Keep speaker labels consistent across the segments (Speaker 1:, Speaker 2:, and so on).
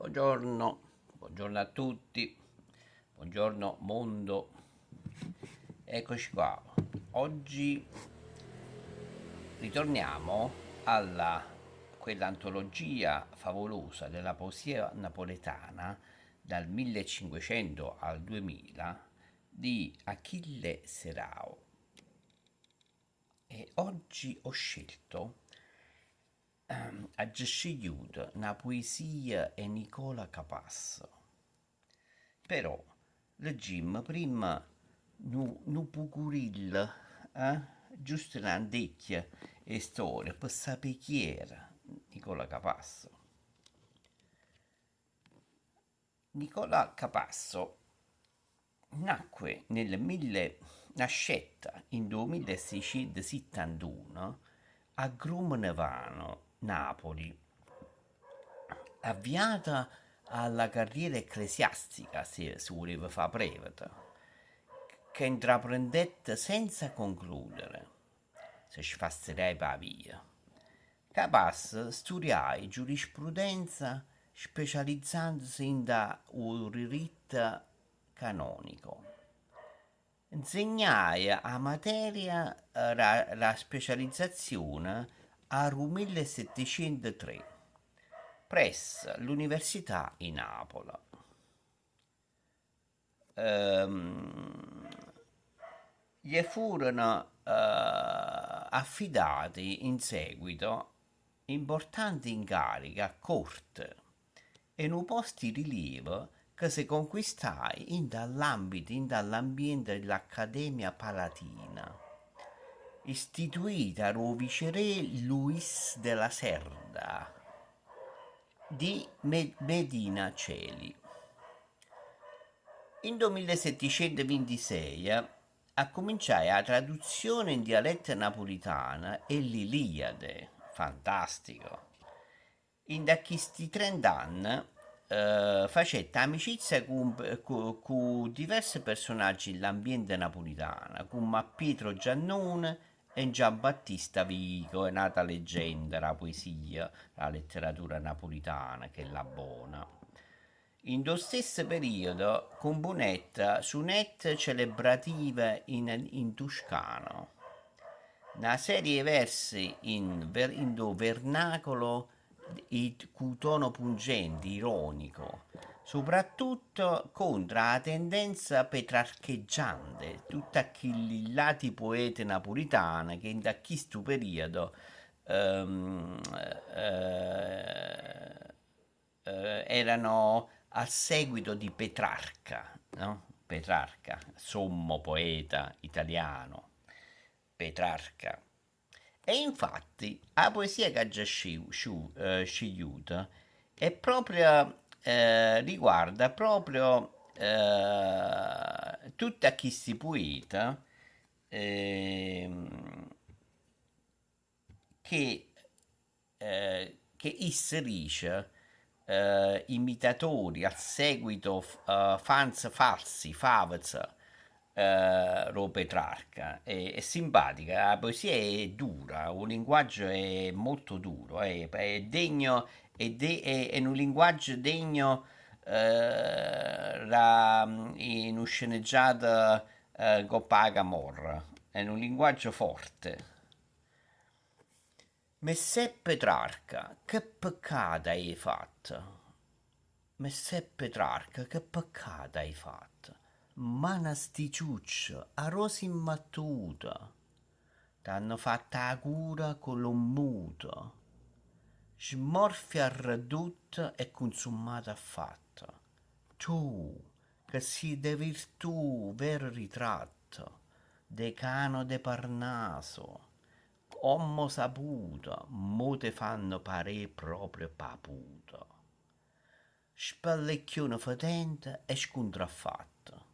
Speaker 1: Buongiorno, buongiorno a tutti, buongiorno mondo. Eccoci qua. Oggi ritorniamo alla quell'antologia favolosa della poesia napoletana dal 1500 al 2000 di Achille Serao. E oggi ho scelto Aggio scegliuto na poesia 'e Nicola Capasso. Però leggimmo primma nu nu pucurillo, eh, giusto na ntecchia 'e storia pe sapé chi era Nicola Capasso. Nicola Capasso nacque nel mille nascette 'int' 'o milleseicientosittantuno a Grumnevano, Napoli. Avviata alla carriera ecclesiastica, se se vuleva fa' prevete, che intraprendette senza concludere, se sfasteriaje p' 'a via. Capasso sturiaje giurisprudenza specializzandose 'int'a 'o diritto canonico. Nzegnaje 'a materia d' 'a specializzazione 'a d' 'o millesettecientotre presso ll'Università 'e Napule. Lle furono affidati in seguito importanti incarichi a corte e nu posto 'e rilievo ca se conquistaje 'int' 'a ll'ambito 'int' 'a ll'ambiente 'e ll'Accademia Palatina, istituita d' 'o viceré Luis de la Cerda di Medinaceli. 'Int' 'o millesettecientovintiseje accuminciaje 'a traduzzione 'n dialetto napulitano 'e ll'Iliade, fantastico! 'Int' a chisti trent'anne facette amicizia cu cu diverse personaggi 'e ll'ambiente napulitano, comm' a Pietro Giannone e Giambattista Vico, è n'ata leggenda d' 'a poesia, d' 'a letteratura napulitana, chella bona. 'Int' 'o stesso periodo cumpunette sunette celebrative in in tuscano, na serie 'e versi in 'int' 'o vernacolo cu tono pungente, ironico, soprattutto contro 'a tendenza petrarcheggiante 'e tutte chilli ll'ati puete napulitane che 'int' a chistu periodo erano al seguito di Petrarca, no? Petrarca, sommo poeta italiano, Petrarca. E infatti 'a poesia che aggio scigliuto è proprio riguarda proprio tutt' a chisti puete che che iss dice imitatori al seguito fans falsi, favz d' 'o Petrarca. È simpatica, 'a poesia è dura, 'o linguaggio è molto duro, è è degno è de è nu linguaggio degno d' 'a 'e nu sceneggiato 'ncopp 'a camorra, è nu linguaggio forte. Messè Petrarca, che peccato haje fatto? Messè Petrarca, che peccato haje fatto? Mmano a sti ciucce, arò si mmettuto? T'hanno fatto 'a cura cu lo mmuto. Smorfia arreddutta e cunzummata affatto. Tu, che si' de virtù vero ritratto, decano de Parnaso, Ommo saputo, mo te fanno parè proprio paputo. Spellecchione fetente e scuntraffatto.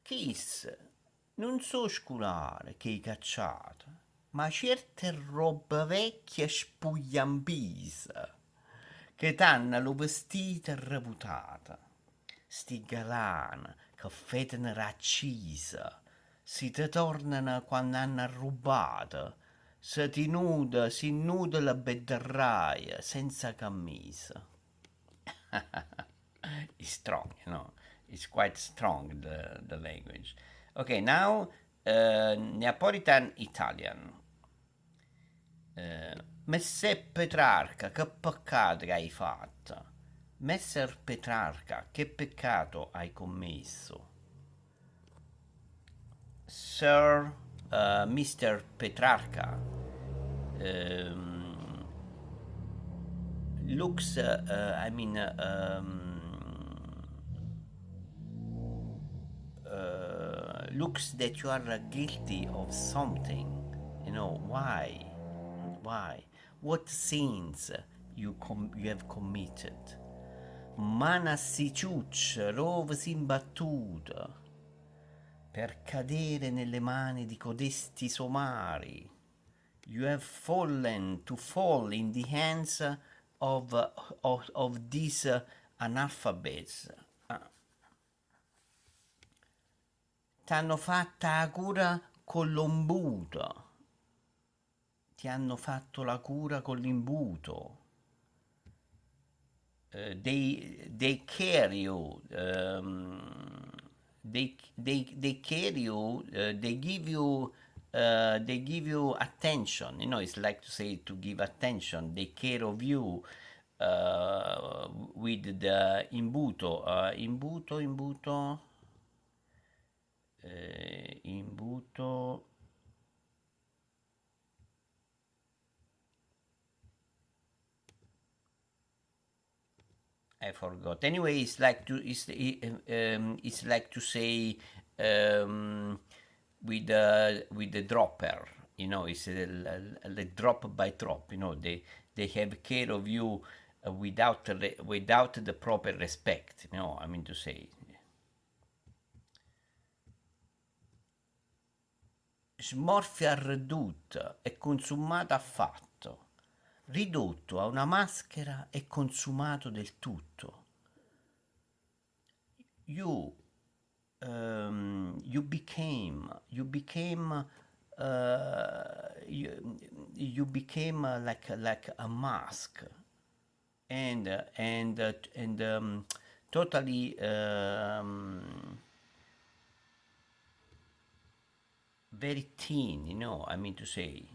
Speaker 1: Chiste nun so' sculare ch' 'e cacciato, ma cierte rrobbe vecchie spugliampise che t'hanno lu vestito arrevutato. Sti galane che feteno d'accisa Si te tornano quanno hanno arrubbato, si ti nuda, si nuda le bedarraje senza cammisa. It's strong, you know. It's quite strong, the language. Okay, now Neapolitan Italian. Messer Petrarca, che peccato che hai fatto? Messer Petrarca, che peccato hai commesso? Sir Mr. Petrarca looks, I mean, looks that you are guilty of something. You know, why? Why? What sins you have committed? 'Mano a 'sti ciucce, arò te si' 'mbattuto? Per cadere nelle mani di codesti somari. You have fallen to fall in the hands of these analphabets. T'hanno fatta 'a cura con l'imbuto. Ti hanno fatto la cura con l'imbuto. They care you. They care you. They give you attention. You know, it's like to say to give attention. They care of you with the imbuto. Imbuto, imbuto. Imbuto. I forgot. Anyway, it's like to say with the dropper. You know, it's a drop by drop. You know, they have care of you without the proper respect. You know, I mean to say. Smorfia arreddotta e consumata affatto, ridotto a una maschera e consumato del tutto. You became like a mask and totally very thin, I mean to say,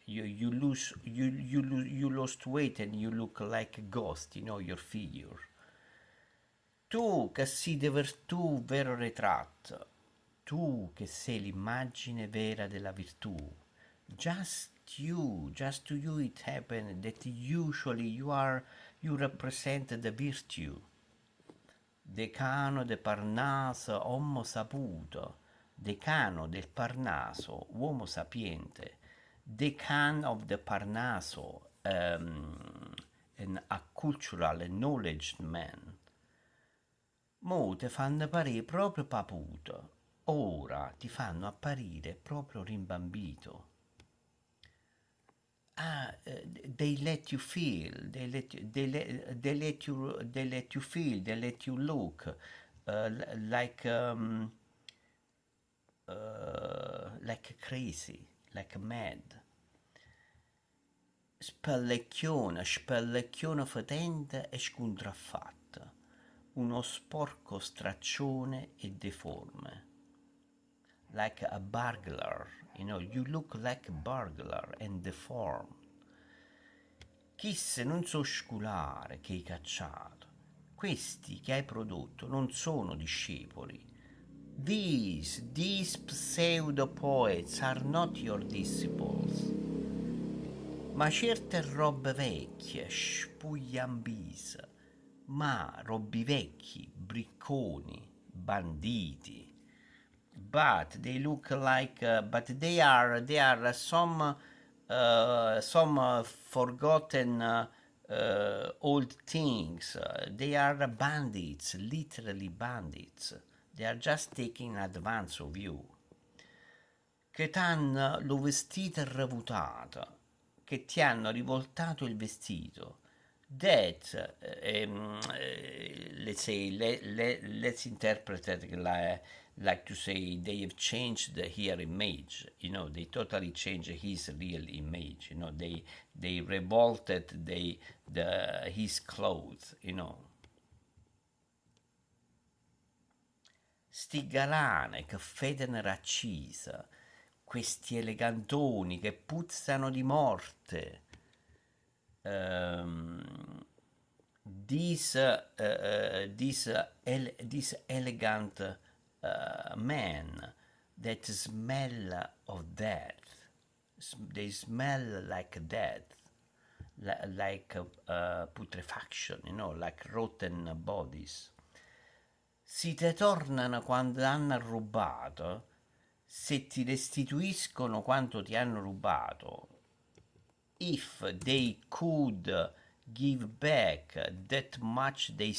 Speaker 1: you lost weight and you look like a ghost, your figure. Tu che sei de virtù vero ritratto, tu che sei l'immagine vera della virtù. Just to you it happened that usually you represent the virtue. Decano de Parnaso, uomo saputo. Decano del Parnaso, uomo sapiente. Decan of the Parnaso, a cultural and knowledge man. Mo te fanno parere proprio paputo. Ora ti fanno apparire proprio rimbambito. Ah, they let you feel, they let you feel, they let you look like crazy, like mad. Spellecchione, spellecchione fetente e scontraffatto, uno sporco straccione e deforme. Like a burglar, you look like a burglar and deformed. Chiste nun so' sculare che hai cacciato. Questi che hai prodotto non sono discepoli. These pseudo poets are not your disciples. Ma certe robe vecchie, spugliambise, ma robi vecchi, bricconi, banditi. But they look like, but they are some forgotten old things. They are bandits, literally bandits. They are just taking advance of you. Che t'hanno lo vestito arrevutato, che ti hanno rivoltato il vestito. That, let's say, let's interpret it like to say they have changed her image. They totally changed his real image. They revolted his clothes. Sti galane che feteno r'acciso, questi elegantoni che puzzano di morte, um, these, these, these elegant men that smell of death, they smell like death, like putrefaction, like rotten bodies. Si te tornano quanto hanno arrubbato, se ti restituiscono quanto ti hanno rubato, if they could give back that much they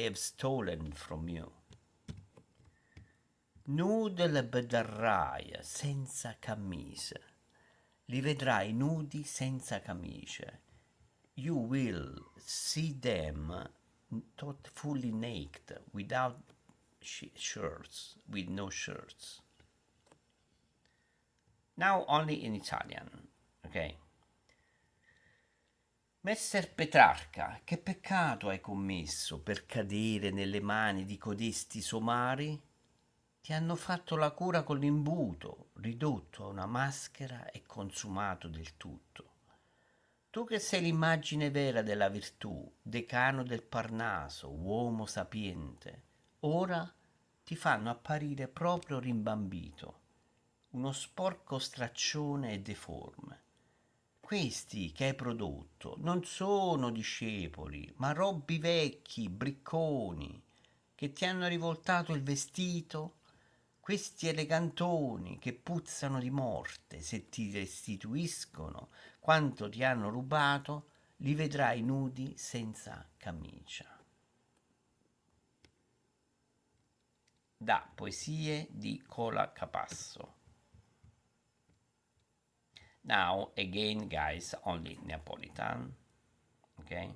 Speaker 1: have stolen from you. Nude le vedarraie senza cammisa. Li vedrai nudi senza camicia. You will see them tot fully naked, without shirts, with no shirts. Now only in Italian, ok? Messer Petrarca, che peccato hai commesso per cadere nelle mani di codesti somari? Ti hanno fatto la cura con l'imbuto, ridotto a una maschera e consumato del tutto. Tu che sei l'immagine vera della virtù, decano del Parnaso, uomo sapiente, ora ti fanno apparire proprio rimbambito, uno sporco straccione e deforme. Questi che hai prodotto non sono discepoli, ma robbi vecchi, bricconi, che ti hanno rivoltato il vestito. Questi elegantoni che puzzano di morte, se ti restituiscono quanto ti hanno rubato, li vedrai nudi senza camicia. Da Poesie di Cola Capasso. Now, again, guys, only Neapolitan, ok?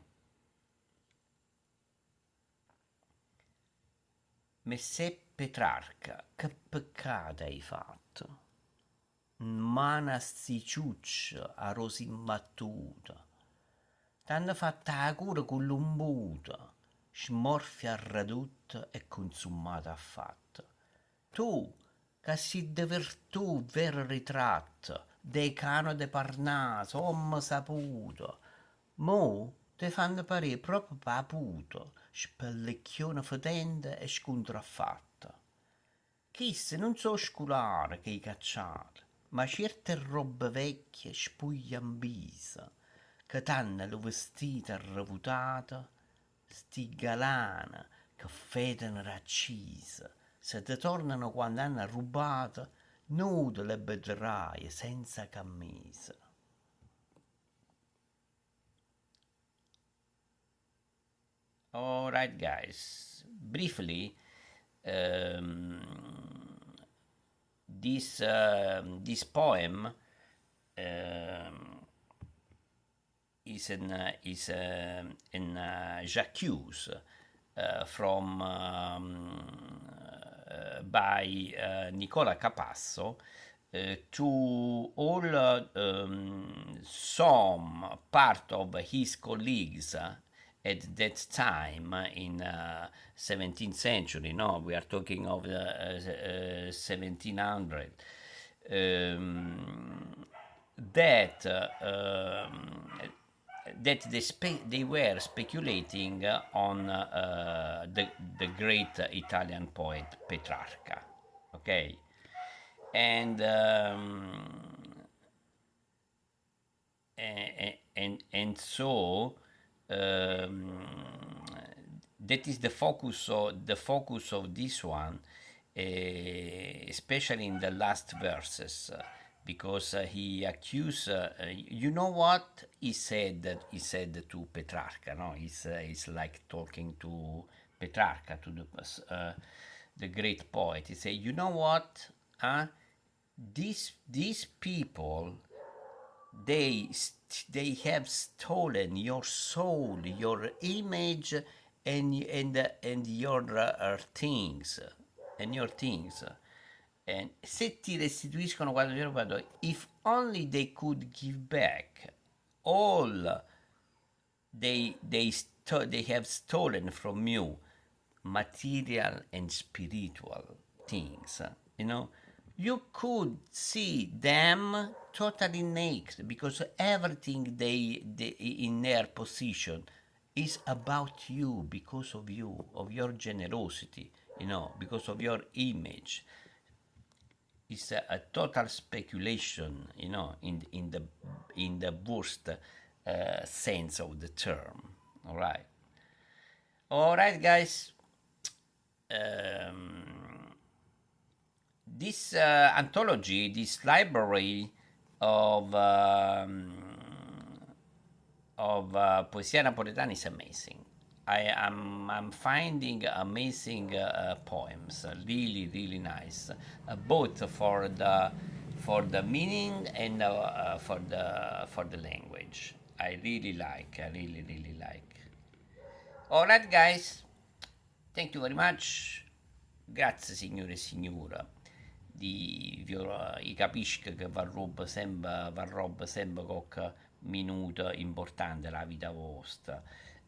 Speaker 1: Messè Petrarca, che peccato hai fatto? 'Mmano a 'sti ciucce arò si' 'mbattuto. T'hanno fatta 'a cura cu ll'umbuto, smorfia arredutto e cunzumato affatto. Tu, ca si' de virtù vero ritratto, decano de Parnaso, ommo saputo, mo te fanno paré proprio paputo, spellecchione fetente e scuntraffatto. Chiste nun so' sculare che 'e cacciato, ma cierte rrobbe vecchie spugliampise che t'hanno lu vestito arrevutato, sti galane che feteno r'acciso, se te tornano quanto hanno arrubbato, nude le vedraie senza cammisa. All right, guys. Briefly, um, this this poem um, is an is an j'accuse from um, by Nicola Capasso to all um, some part of his colleagues at that time in 17th century no we are talking of the 1700 um, that um, that they, they were speculating on the, the great Italian poet Petrarca. Okay, and um, and, and, and so um, that is the focus of the focus of this one, uh, especially in the last verses, because he accused. You know what he said? He said to Petrarca. No, he's he's like talking to Petrarca, to the the great poet. He said, "You know what? Huh? These these people." They they have stolen your soul, your image, and and and your things, and your things. And se ti restituiscono quanto ti hanno rubato, if only they could give back all they they they have stolen from you, material and spiritual. things. You could see them totally naked because everything they in their position is about you, because of you, of your generosity, because of your image. It's a total speculation in the worst sense of the term. All right, guys. This anthology, this library of Poesia Napoletana is amazing. I'm finding amazing poems, really, really nice, both for the meaning and for the language. I really like. I really, really like. All right, guys. Thank you very much. Grazie, signore e signora. Di, i capisco che v'arrobbo sempre qualche minuto importante la vita vostra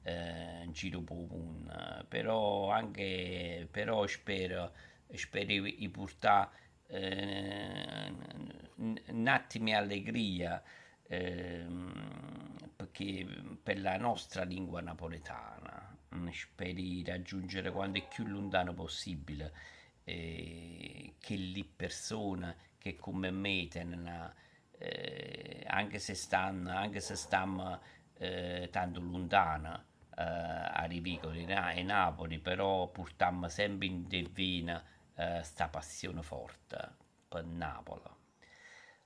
Speaker 1: in giro p' 'o munno, però anche però spero di portare un attimo di allegria perché per la nostra lingua napoletana spero di raggiungere quanto è più lontano possibile che lì persone che come me tengono anche se stanno tanto lontano a vicoli e Napoli, però portiamo sempre in vena sta passione forte per Napoli.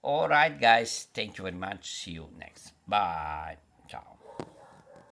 Speaker 1: Alright, guys, thank you very much. See you next. Bye.